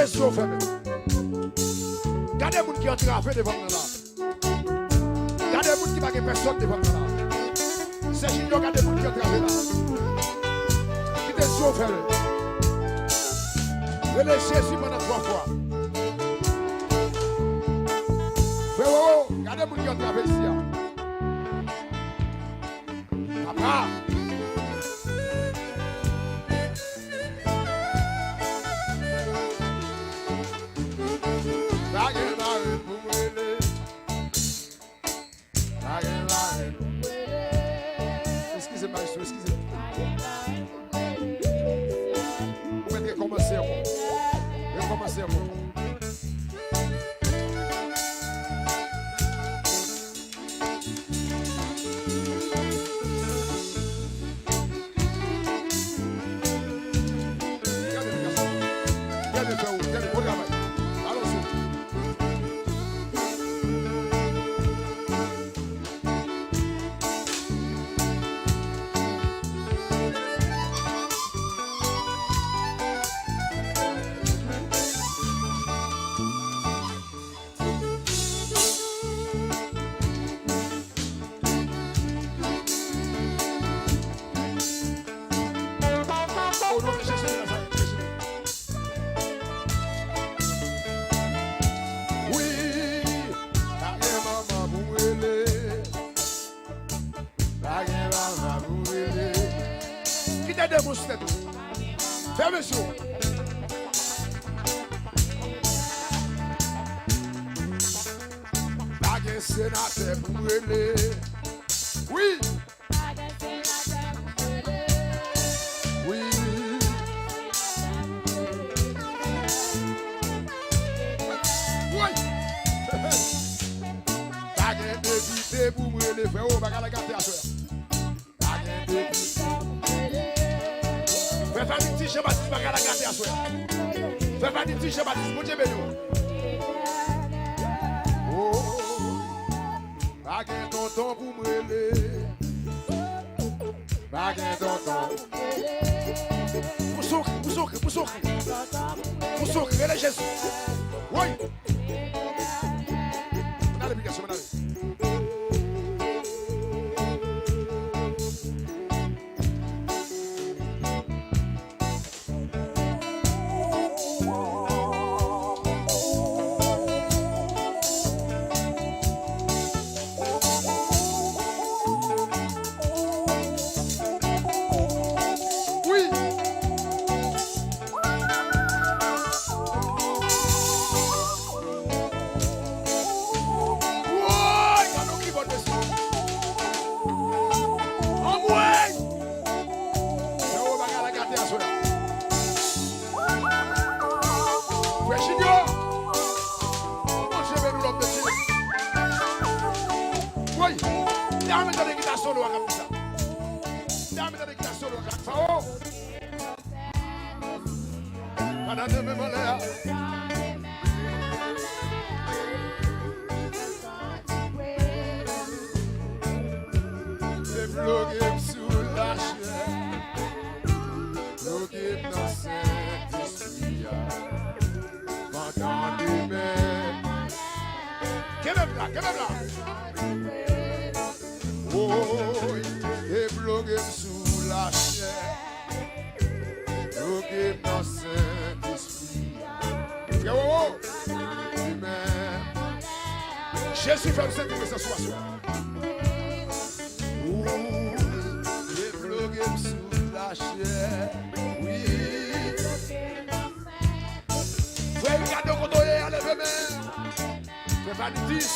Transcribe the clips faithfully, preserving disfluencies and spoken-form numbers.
Kite zye w fèmen. Gade moun ki antrave devan m nan la. Gade moun ki pa gen pèsòn devan m nan la. Sè Junior, gade moun ki antrave la. Kite zye w fèmen. Rele Jezi pandan twa fwa. Frè Roro, gade moun ki antrave isi a. Papa. Pa gen mare pou m rele. Pa gen mare pou m rele. Eskize m, maestro, eskize m. Ou mèt rekòmanse ankò. Rekòmanse ankò. Wi, pa gen manman pou m rele. Pa gen manman pou m rele. Kite de moun sou tèt ou. Fèmen je w. Pa gen senatè pou m rele. Wi. Wi. Woy. Pa gen depite pou m rele, frè. O, bagay la gate aswè. Pa gen depite. Frè Fanny di Jean Baptiste, bagay la gate aswè. Frè Fanny di Jean Baptiste, Bondye beni w. O. Pa gen tonton pou m rele. Pa gen tonton. Pou souk, pou souk, pou souk. Pou souk, rele Jezi. Woy. Ann ale, piga, ann ale. Wi. Woy, gade yon kibòd, mesye. Anmwey! Frè, bagay la gate aswè a. Frè Junior! Bondye beni w, lòm de Dye. Woy! M ta renmen tande gita solo a k ap di sa. M ta renmen tande gita solo a k ap di sa. O! Pandan demen m anlè a. Debloke m sou lachè. Bloke m nan Sentespri a. Pandan demen. Kenbe m la, kenbe m la. Woy, debloke m sou lachè. Bloke m nan Sentespri a. Frè Roro. Amen. Jezi fè m santi prezans ou aswè. Ou debloke m sou lachè. Wi. Frè, gade kote w ye a, leve men. Frè Vanitis.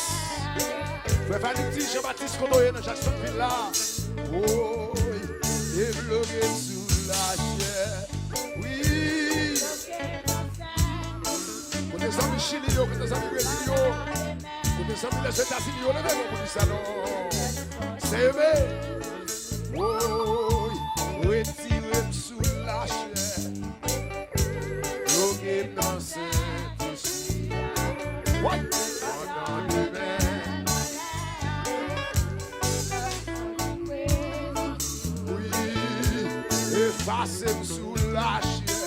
Frè Vanitis, Jean Baptiste, kote w ye nan Jacksonville la? Woy, debloke m sou lachè. Wi. Kote zanmi Chili yo, kote zanmi Brezil yo, kote zanmi Lèzetazini yo, leve men pou di sa non. Seye men. Woy, retire m sou lachè. Bloke m nan Sentespri a. Woy! Pandan demen. Wi, efase m sou lachè.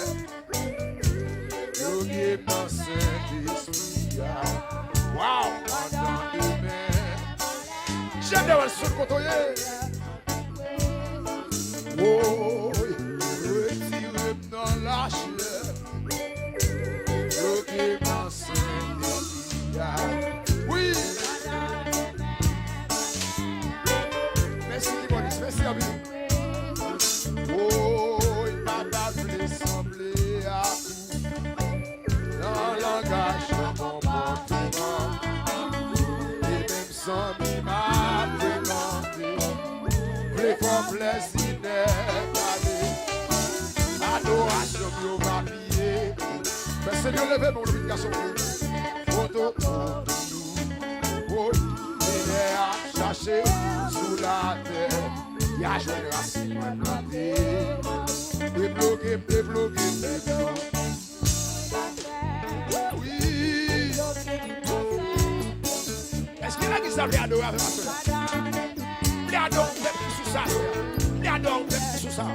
Bloke Nan Sentespri a. Waw! Pandan demen. Jete w al sou kote w ye. Woy, retire m nan lachè. Bloke m nan Sentespri a. Wi. Mèsi, kibòdis. Mèsi anpil. Woy, m pa ta vle sanble ak ou. Nan langaj, nan konpòteman. E menm zanmi m ap frekante. Vle fè w plèzi nèt ale. Adorasyon m yo va piye. Fè Senyè leve men w, leve gason. Foto. Woy, minè ap chache sou latè. Y a jwenn rasin mwen plante. Debloke m, debloke m, debloke m. Wi. Èske legliz la vle adore avè m aswè a? Vle adore yon pèp ki sou sa aswè a? Vle adore yon pèp ki sou sa?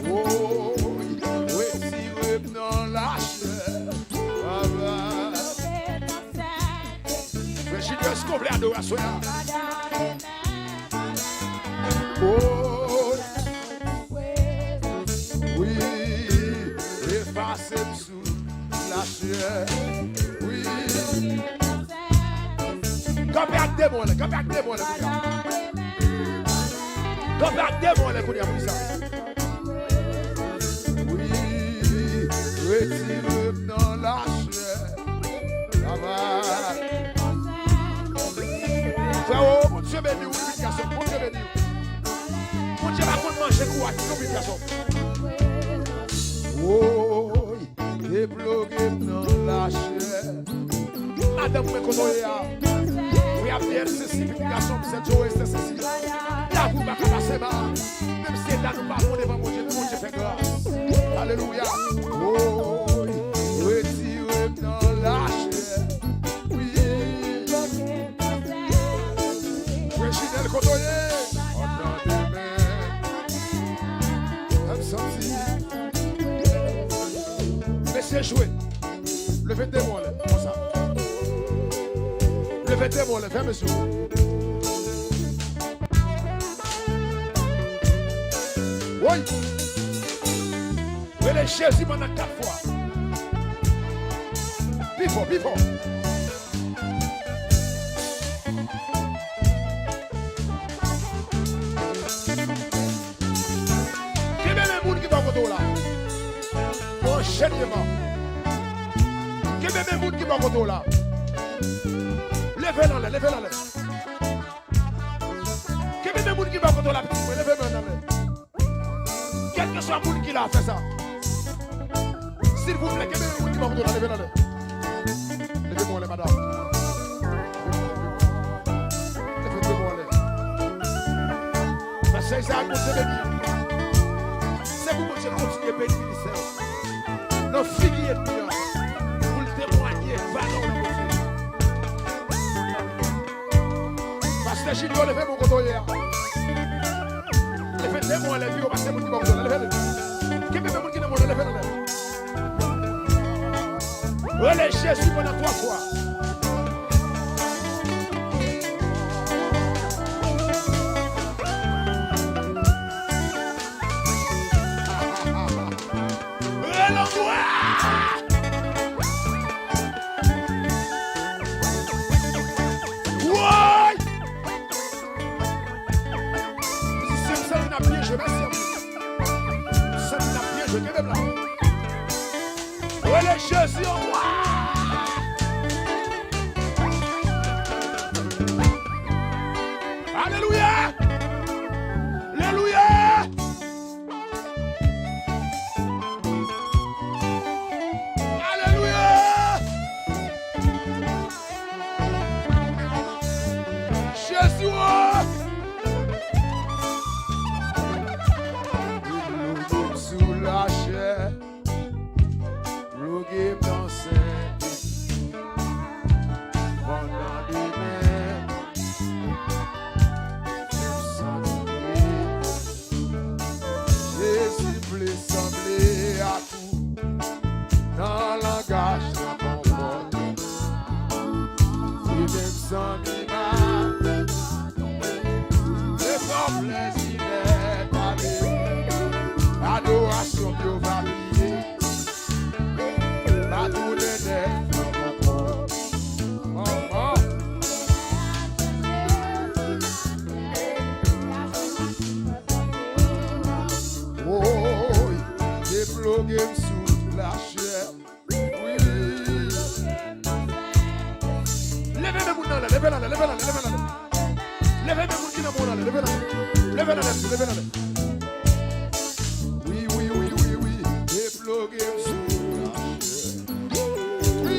Woy, retire m nan lachè. Baba. Frè Junior, èske w vle adore aswè a? Oh, wi, efase m sou lachè. Wi. Kanpe ak de men w anlè, kanpe ak de men w anlè kounye a. Kanpe ak de men w anlè kounye a, poukisa? Wi, retire m nan lachè. Travay. Frèwo, Bondye beni w, wi, pitit gason m, Bondye beni w. Bondye pa konn manje kouraj, non, pitit gason m. Woy, debloke m nan lachè. Madanm mwen, kote w ye a? Frè Abner, Sesi, pitit gason m, sè Joe, sè Sesi. Lavi w pa ka pase mal. Menm si eta nou pa bon devan Bondye, men Bondye fè gras. Alelouya. Woy, retire m nan lachè. Wi. Reginald, kote w ye? Antan demen. Fè m santi. Mesye jwe. Leve de men w anlè, konsa. Leve de men w anlè, fè mesye. Woy! Rele Jezi pandan kat fwa. Pi fò, pi fò. Kenbe men moun ki bò kote w la. Anjenyeman. Kenbe men moun ki bò kote w la. Leve l anlè, leve l anlè. Kenbe men moun ki bò kote w la, pitit mwen, leve men w anlè. Kèlkeswa moun ki la, fè sa. Silvouplè, kenbe men moun ki bò kote w la, leve l anlè. Leve men w anlè, madanm. Leve men w anlè. Mesaj sa a, Bondye beni. Se pou Bondye kontinye beni ministè w. Nan figi ènmi an, pou l temwanye valè w nan Bondye. Pastè Junior, leve men w kote w ye a. Leve de men w anlè, pi w pase moun ki bò kote w la. Leve l. Kenbe men moun ki nan men w la, leve l anlè. Rele Jezi pandan twa fwa. Rele anmwe! Woy! Mizisyen, m santi n ap byen jwe, mèsi anpil. M santi n ap byen jwe, kenbe m la. Rele Jezi anmwe! Alelouya! Alelouya! Alelouya! Jezi, o! Debloke m sou lachè. Ploge m nan Sentespri. Lachè. Wi. Leve men moun nan anlè, leve l anlè, leve l anlè, leve l anlè. Leve men moun ki nan men w anlè, leve l anlè. Leve l anlè, leve l anlè. Wi, wi, wi, wi, wi. Debloke m sou lachè. Wi.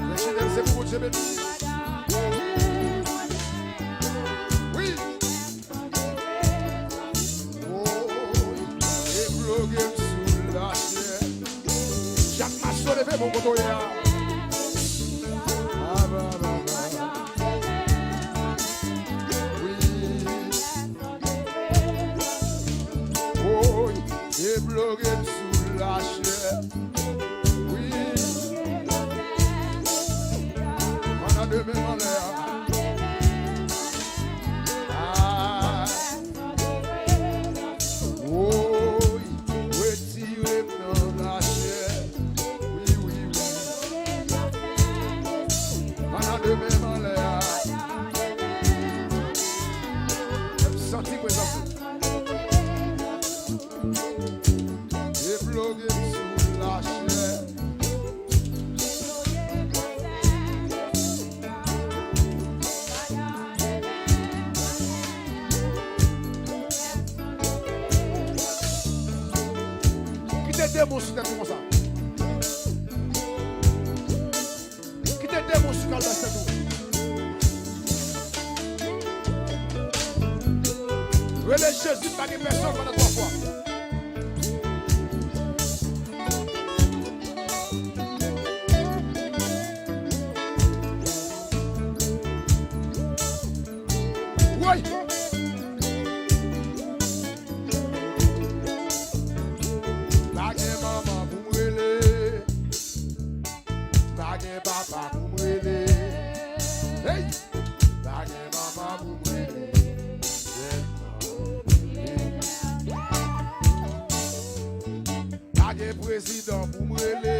Mèsi, se pou Bondye beni. Wi. Woy, debloke m sou lachè. Jak Maso, leve men w kote w ye a. Aba, aba, aba. Wi. Woy, debloke m sou lachè. Wi. Ann leve men anlè a. Ah. Woy, retire m nan lachè. Wi, wi, wi. Ann leve men anlè a. Fè m santi prezans ou. Debloke m sou lachè. Kite demon sou tèt ou konsa. Kite demon sou kalbas tèt ou. Rele Jezi, pa gen pèsonn pandan twa fwa. Woy! Pa gen manman pou m rele. Pa gen papa pou m rele. Hey! Pa gen manman pou m rele. Pa gen prezidan pou m rele.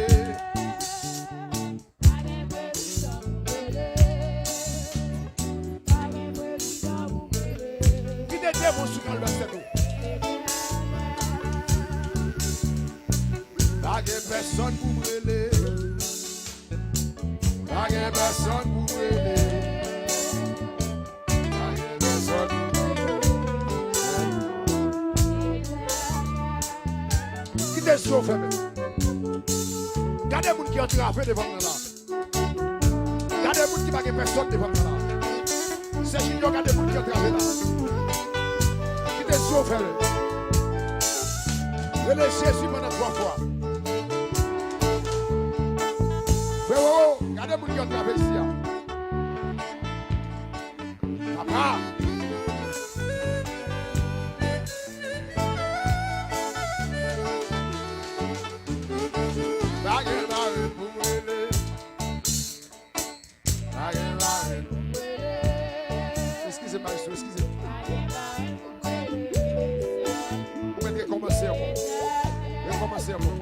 Kite demon sou kalbas tèt ou. Pa gen pèsonn pou m rele. Pa gen pèsonn pou m rele. Pa gen pèsonn pou m rele. Kite zye w fèmen. Gade moun ki antrave devan m nan la. Gade moun ki pa gen pèsonn devan m nan la. Sè Junior, gade moun ki antrave la. Kite zye w fèmen. Rele Jezi pandan twa fwa. Frero, gade moun ki antrave isi a. Papa. Pa gen barèm pou m rele. Pa gen barèm pou m rele. Eskize, maestro, eskize. Ou mèt rekòmanse ankò. Rekòmanse ankò.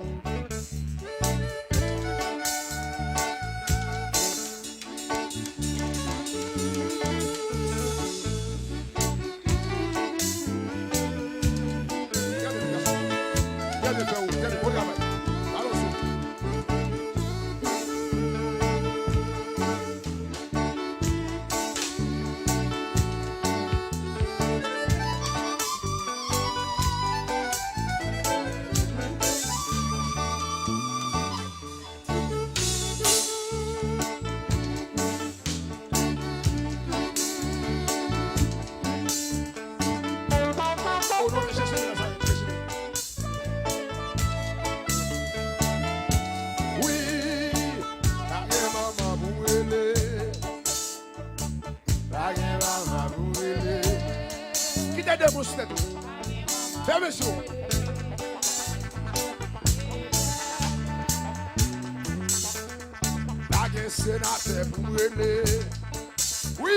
Gade, gade, gade, frè, gade, bon travay. Alonso. O non de Jezi de Nazarèt, Jezi. Wi, pa gen manman pou m rele. Pa gen manman pou m rele. Kite demon sou tèt ou. Fèmen zye w. Pa gen senatè pou m rele. Wi.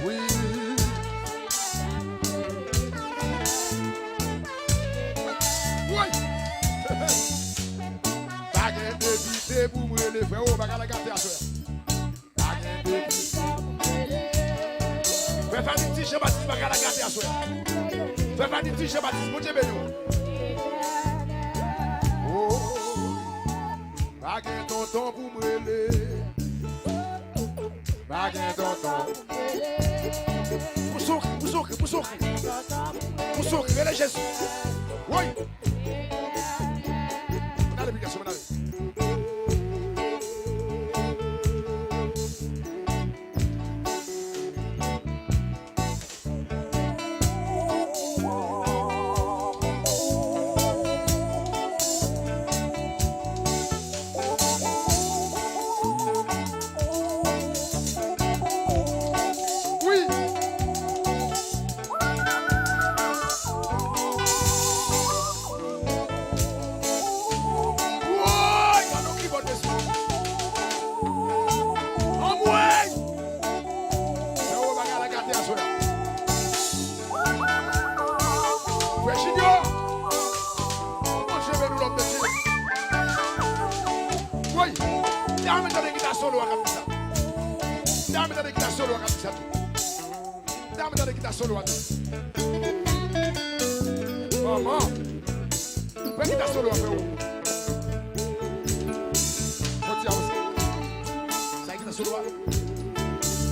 Wi. Woy. Pa gen depite pou m rele, frè, o, bagay la gate aswè. Pa gen depite. Frè Farid di Jean Baptiste bagay la gate aswè. Fè Annie Ti Jean Baptiste, Bondye beni w. Oh, pa gen tonton pou m rele. Pa gen tonton. Pouse yon kri, pouse yon kri, pouse yon kri. Pouse yon kri, rele Jezi. Woy! Ann ale, Picasso, ann ale. Wi. Woy, gade yon kibòd mesye. Anmwey! Freo, bagay la gate aswè a. Frè Junior! Bondye beni w, lòm de Dye. Woy! Dam, tande gita solo a k ap di sa. Dam, tande gita solo a k ap di sa tou. Dam, tande gita solo a tou. Manman. Pran gita solo a, freo. Fò ti avanse. Sa gita solo a.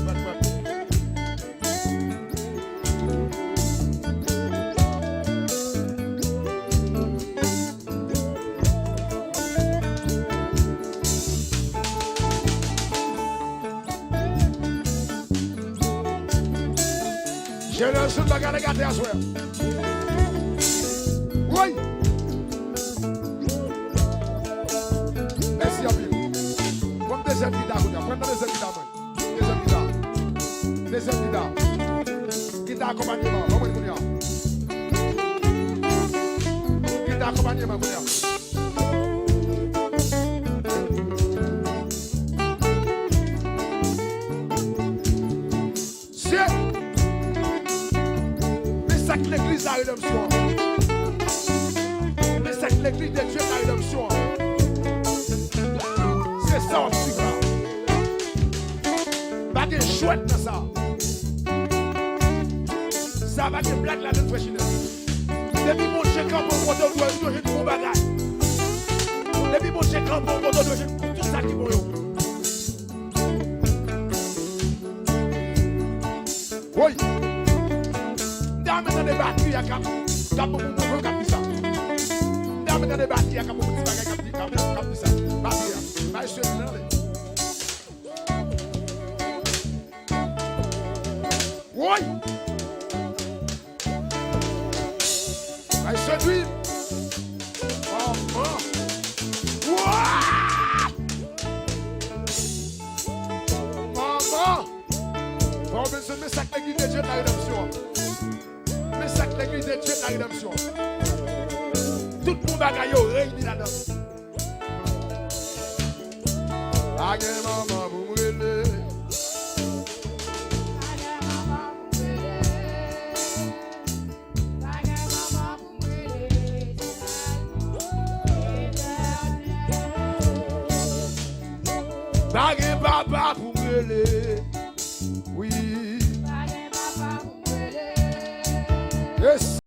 Pran, pran. Jenerasyon bagay la gate aswè. Woy! Mèsi anpil. Pran dezyèm gita kounye a. Pran nan dezyèm gita mwen. Dezyèm gita. Dezyèm gita. Gita akonpanyeman. Ban mwen kounye a. Gita akonpanyeman kounye a. Se, men sa k legliz la redanmsyon an. Men sa k legliz de Dye la redanmsyon an. Se sa w ap swiv la. Pa gen jwèt nan sa. Sa pa gen blag ladan l, frè Chinèl. Depi Bondye kanpe yon kote, ou dwe jwenn bon bagay. Depi Bondye kanpe yon kote, ou dwe jwenn tout sa ki bon yo. Woy! M ta renmen tande batri a k ap, k ap bon pou mwen, k ap di sa. M ta renmen tande batri a k ap bon pou ti bagay, k ap di, k ap, k ap di sa. Batri a. Bay sèl nan, lè. Woy! Bay sedwi. Manman. Wa! Manman. Bon, men se, men sa k legliz de Dye la redanmsyon. Men sa k legliz de Dye la redanmsyon. Tout bon bagay yo reyini ladan. Pa gen manman pou m rele. Pa gen papa pou m rele. Wi. Yes.